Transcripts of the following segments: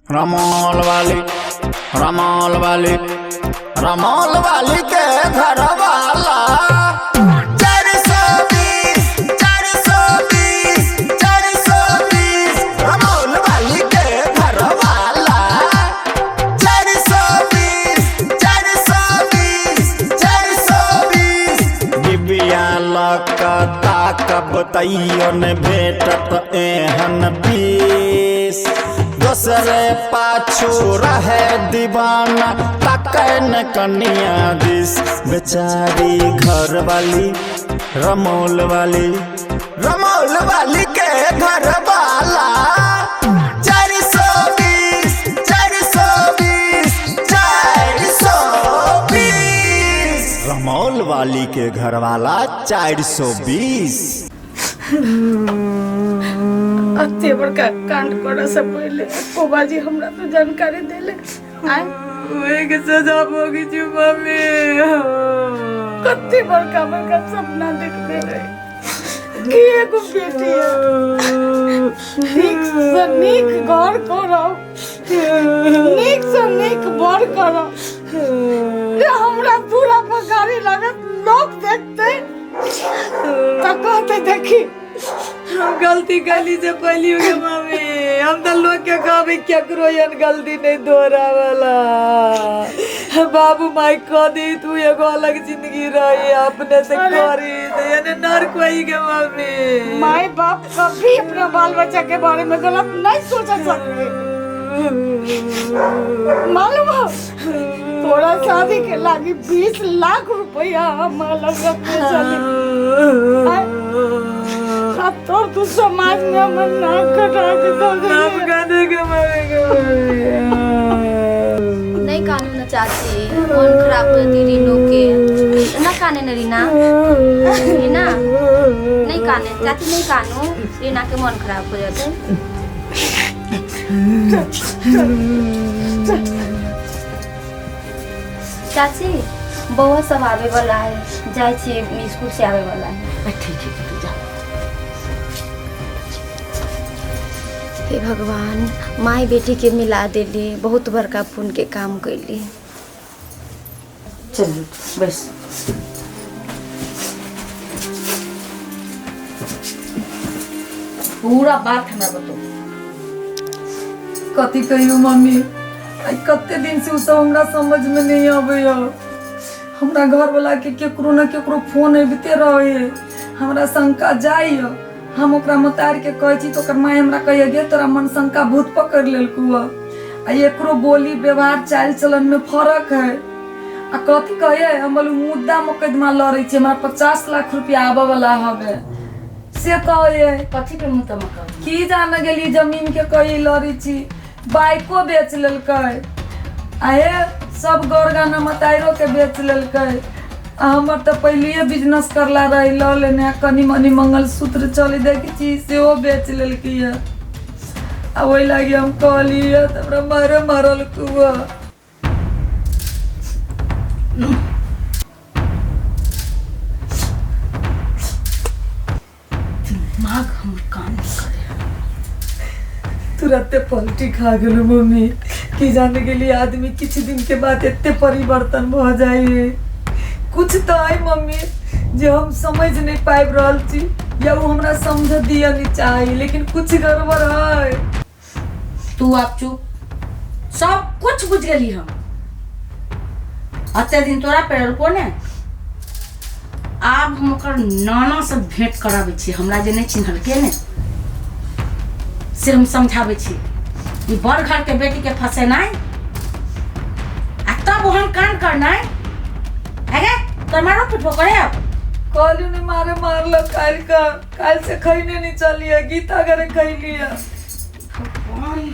रमौल वाली, रमौल वाली, रमौल वाली के घर वाला 420, 420, 420। रमौल वाली के घर वाला 420, 420, 420। डिबिया लकता कब तैयो ने भेटत एहन पीस। दोसरे पाछू रहे दीवाना, तकै न कनिया दिस। बेचारी घर वाली, रमौल वाली, रमौल वाली के घर वाला 420, 420, 420। रमौल वाली के घर वाला 420। अते बड़का कांड करे से पहले कोबाजी हमरा तो जानकारी देले। आय ओहे के सजा भोगी छी मम्मी। कते बड़का बड़का सपना देखने रहे कि एगो बेटी है, नीक से नीक घर करब, नीक से नीक बर करब, जे हमरा दूरा पर गाड़ी लागत, लोग देखते तऽ कहते देखी। हम गलती कैली से पहली हो गया मम्मी। हम तो लोग के कहबे केकरो एहन गलती नहीं दोहरावेला। बाबू माई कह दी तू एगो अलग जिंदगी रही अपने से अरे। करी तो एने नर कोई के मम्मी। माई बाप कभी अपना बाल बच्चा के बारे में गलत नहीं सोच सकते। मालूम हो तोरा शादी के लागी 20 लाख रुपया हम अलग रखने चली। आ तोर तू समाज में हमर नाक कटा के दऽ नाम देली। गाने के मम्मी के। नहीं कानू न चाची, मन खराब हो जाती रीनू के। ना काने न रीना, रीना नहीं काने चाची, नहीं कानू, रीना के मन खराब हो जाते। चाची, बउआ सब आवे वाला है, जाइ छी, स्कूल से आवे वाला है। ठीक है, तू जा। हे भगवान, माई बेटी के मिला देली, बहुत बड़का पुण्य के काम कैली। चल बस। पूरा बात हमरा बताओ। कथी कहियो मम्मी, आइ कते दिन से उ सब हमरा समझ में नहीं आबैया। हमरा घर वाला के केकरो न केकरो फोन अबिते रहे, हमरा शंका जाइए। हम ओकरा मतार के कहै छी तऽ ओकर माय हमरा कहैया गे तोरा मन शंका भूत पकड़ लेलकौ। आ एकरो बोली व्यवहार चालि चलन में फर्क है। आ कथी कहिए, हम बोलू मुद्दा मोकदमा लड़ै छी, हमरा 50 लाख रुपया आबऽ वाला हवे से कहैए। कथी पे मुद्दा मोकदमा? की जाने गेली, जमीन के कही लड़ै छी, बाइको बेच लेलकै, आ हे सब गौर गाना मताइरो के बेच लेलकै। आ हमर तऽ पहिलिए बिजनेस करला रही लऽ लेने, आ कनि मनि मंगलसूत्र चलै देखै छी सेहो बेच लेलकै। आ ओहि लागी हम कहलियै तऽ हमरा मारे मारलकौ। दिमाग हमर काम नहीं करे। तुरंते पलटी खा गेलू मम्मी। की जाने गेली आदमी किछु दिन के बाद एते परिवर्तन भऽ जाइए। कुछ तऽ अइ मम्मी जे हम समझ नहीं पाबि रहल छी या ओ हमरा समझ दिअ नहीं चाही, लेकिन कुछ गड़बड़ है। तू आप चुप, सब कुछ बुझ गेली हम। अते दिन तोरा पेड़ल को ने, आब हम ओकर नाना से भेंट कराबै छी। हमरा जे नहि चिन्हलकै ने से हम समझाबै छी। ई बड़ घर के बेटी के फंसेनाइ आ तब ओहन कांड करनाइ, अगे तोर मारो पिटबो करे अब। कहलियो नहीं मारे मारलक। काल्हि का काल्हि से खैने नहीं चलिए, गीता घरे खैलिए। भगवान,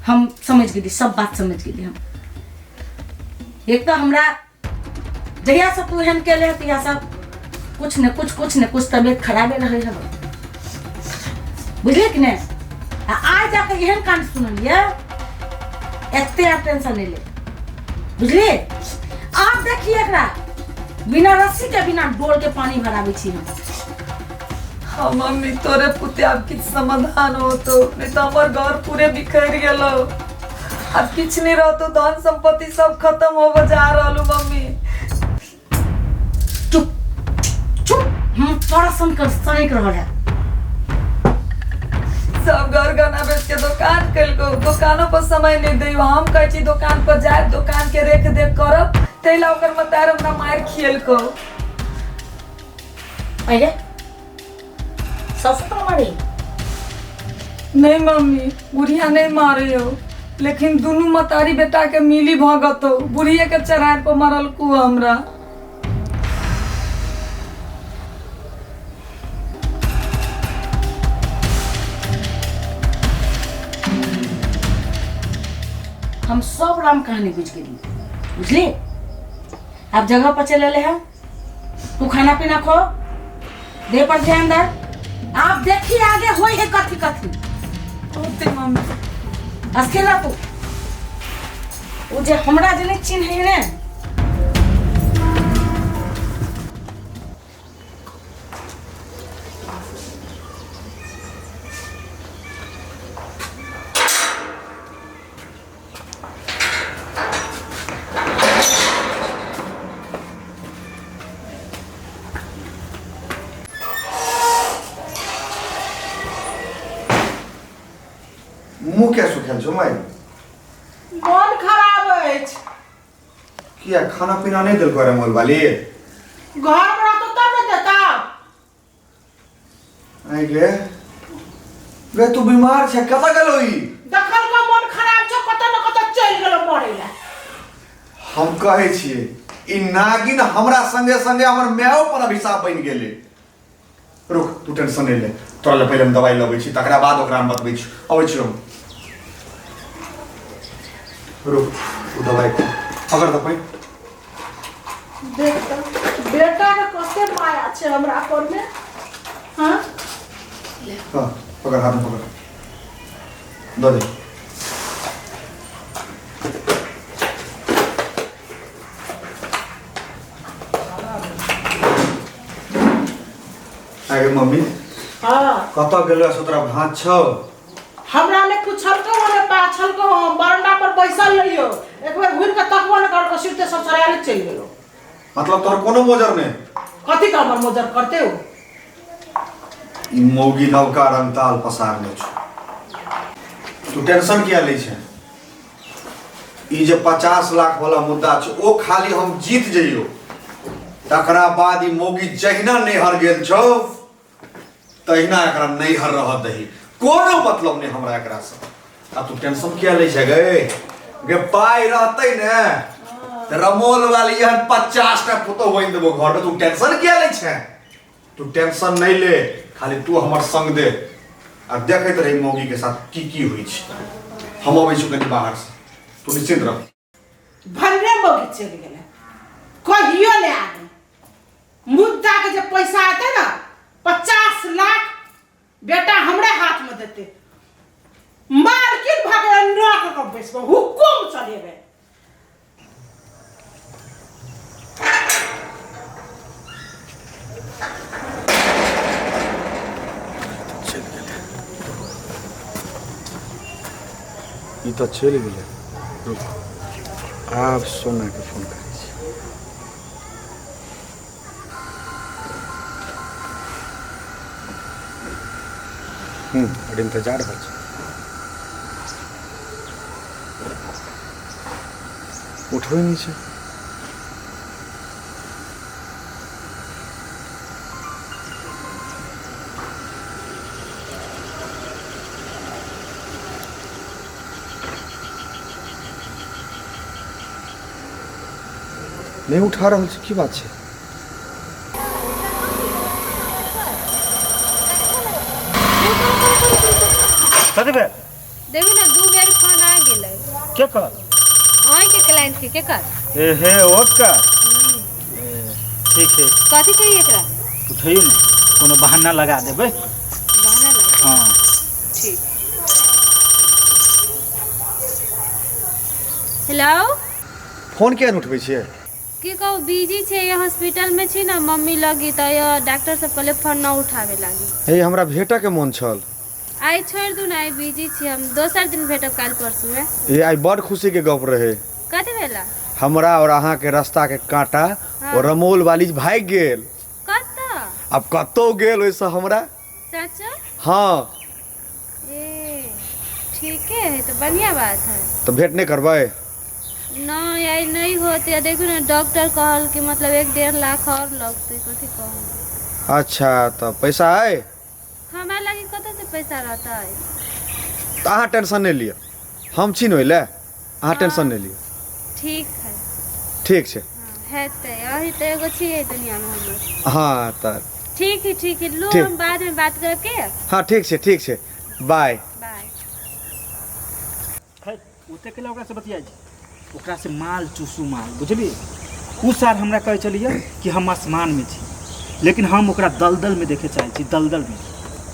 हम समझ गेली, सब बात समझ गेली हम। एक तऽ हमरा जहिया से तू एहन केले तहिया सब कुछ ने कुछ कुछ ने कुछ तबियत खराबे रहे हलो, बुझलियै कि नहि? आ आइ जाके एहन कांड सुनलियै, एते आब टेंशन एलै, बुझलियै? आब देखिए एकरा बिना रस्सी के बिना डोल के पानी भराबै छी हम। हाँ मम्मी तोरे पुते आब किछु समाधान होतो, नहीं तो हमर घर पूरे बिखर गेलो, आब किछु नहीं रहतो, धन संपत्ति सब खत्म होबे जा रहलो मम्मी। चुप चुप, हम तोरा सन कर सनक रहल है। सब घर गहना बेच के दुकान कलको, दुकानों पर समय नहीं दे, हम कहै छी दुकान पर जाए दुकान के रेख देख करब, ताहि ला ओकर मतार हमरा मारि खियलको। अरे ससुर मारी? नहीं मम्मी, बुढ़िया नहीं मारे हो, लेकिन दुनू मतारी बेटा के मिली भगत हो, बुढ़िया के चरार पर मरल कु हमरा। हम सब राम कहानी बुझ गेली, बुझली? आप जगह पर चले ले हैं, तू खाना पीना खो, देह पर ध्यान दे, आप देखी आगे होई है कथी कथी। होते मम्मी। अकेला तू वो जे हमरा जे नहीं चिन्ह ने। मुँह क्या सुखल छौ माई? मन खराब अछि। किया खाना पीना नहीं देलको रे मोल वाली? घर में रहतो तब न देता। आई गे गे तू बीमार छे, कतऽ गेलो ई? दखल का मन खराब छौ, कतऽ न कतऽ चलि गेलो मरै ला। हम कहै छियै ई नागिन हमरा संगे संगे हमर मायो पर अभिशाप बनि गेलै। रुक तू टेंशन नहीं ले, तोरा ले पहिले हम दवाई लबै छी, तकरा बाद ओकरा हम बतबै छी। अबै छी हम, रुक तू दवाई खो, पकड़ तऽ पैन। देख तऽ बेटा के कते माया छै हमरा पर में। हाँ हाँ पकड़, हाथ में पकड़, दऽ दे। आगे मम्मी। हाँ कतऽ गेलो से तोरा भात छौ? हमरा ने पूछलको ने पाछलको, हम बरंडा पर बैसल रहियो, एक बेर घुरि के तकबो ने करको, सिरते सब सरायले चलि गेलो। मतलब तोहर कोनो मोजर नहि? कथी का हमर मोजर करते हो? ई मौगी नवका रंगताल पसारने छौ, तू टेंशन किया लै छै? ई जे 50 लाख वाला मुद्दा छै ओ खाली हम जीत जइयो, तकरा बाद ई मौगी जहिना नैहर गेल छौ तहिना एकरा नैहर रह दही, कोनो मतलब नहि हमरा एकरा से। आ तू टेंशन किया लै छै गे? गे पाइ रहतै ने तऽ रमोल वाली एहन 50 टा पुतोह बनि देबो घर में, तू टेंशन किया लै छै? तू टेंशन नहीं ले, खाली तू हमर संग दे आ देखैत रही मौगी के साथ की की होइ छै। हम अबै छी कनि बाहर से, तू निश्चिंत रह। भन्ने मौगी चलि गेलै, कहियो नहि आबे। मुद्दा के जे पैसा एतै ने 50 लाख बेटा हमरे हाथ में देते, मालकिन भऽ गेलै नौक के बैसबै, हुकुम चलेबै। ई तऽ चलि गेलै, रुक आब सोनाके फोन करै छी। बड़ इंतजार होइ छै, उठबै नहि छै। नहि उठा रहल छै, की बात छै? कथी भेल? देखू ने 2 बेर फोन आ गेलै। के कर? अहीं के क्लाइंट के कर? ए हे ओकर। ठीक है। कथी चाहिए एकरा? उठैयो ने, कोनो बहाना लगा देबै। बहाना लगा? हाँ। ठीक। हेलो। फोन किया नहि उठबै छियै? की कहू बिजी छै हॉस्पिटल में छी ना मम्मी लगी तऽ डॉक्टर सब कहले फोन न उठावे लागी। हे हमरा भेटऽ के मोन छल। आइ छोड़ि दू ने, आइ बिजी छी हम, दोसर दिन भेटब काल्हि परसू में। ए आइ बड़ खुशी के गप रहे। कथी भेला? हमरा और अहाँ के रास्ता के कांटा और रमोल वाली भागि गेल। कतऽ? आब कतौ गेल ओहिसँ हमरा। सच? हाँ। ए ठीके है तो बढ़िया बात है। तऽ भेंट नहि करबै? नहीं आई नहीं होते, देखो ना डॉक्टर कहल कि मतलब 1-1.5 लाख और लगते, कथी कहू। अच्छा तऽ पैसा है? हमरा लगे कतऽ से पैसा रहता है? तऽ अहाँ टेंशन नहि लिअ, हम छी ने ओहि लए, अहाँ टेंशन नहि लिअ। ठीक है। ठीक छै। हेतै, अही तऽ एगो छियै दुनियामे हमर। हाँ तऽ ठीक है ठीक है, लो ठीक। हम बाद में बात करके। हाँ ठीक छै ठीक छै, बाय बाय। खैर ओते के ओकरा से बतियाइ छी, ओकरा से माल चूसू माल, बुझलियै? उ सार हमरा कहै छलियै कि हम आसमान में छी, लेकिन हम ओकरा दलदल में देखे चाहै छी, दलदल में,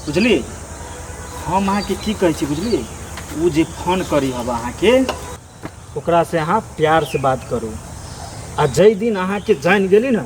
बुझलियै? हम अहाँके की कहै छी बुझलियै, उ जे फोन करी हब अहाँके, ओकरा से अहाँ प्यार से बात करू, आ जाहि दिन अहाँके जानि गेली ने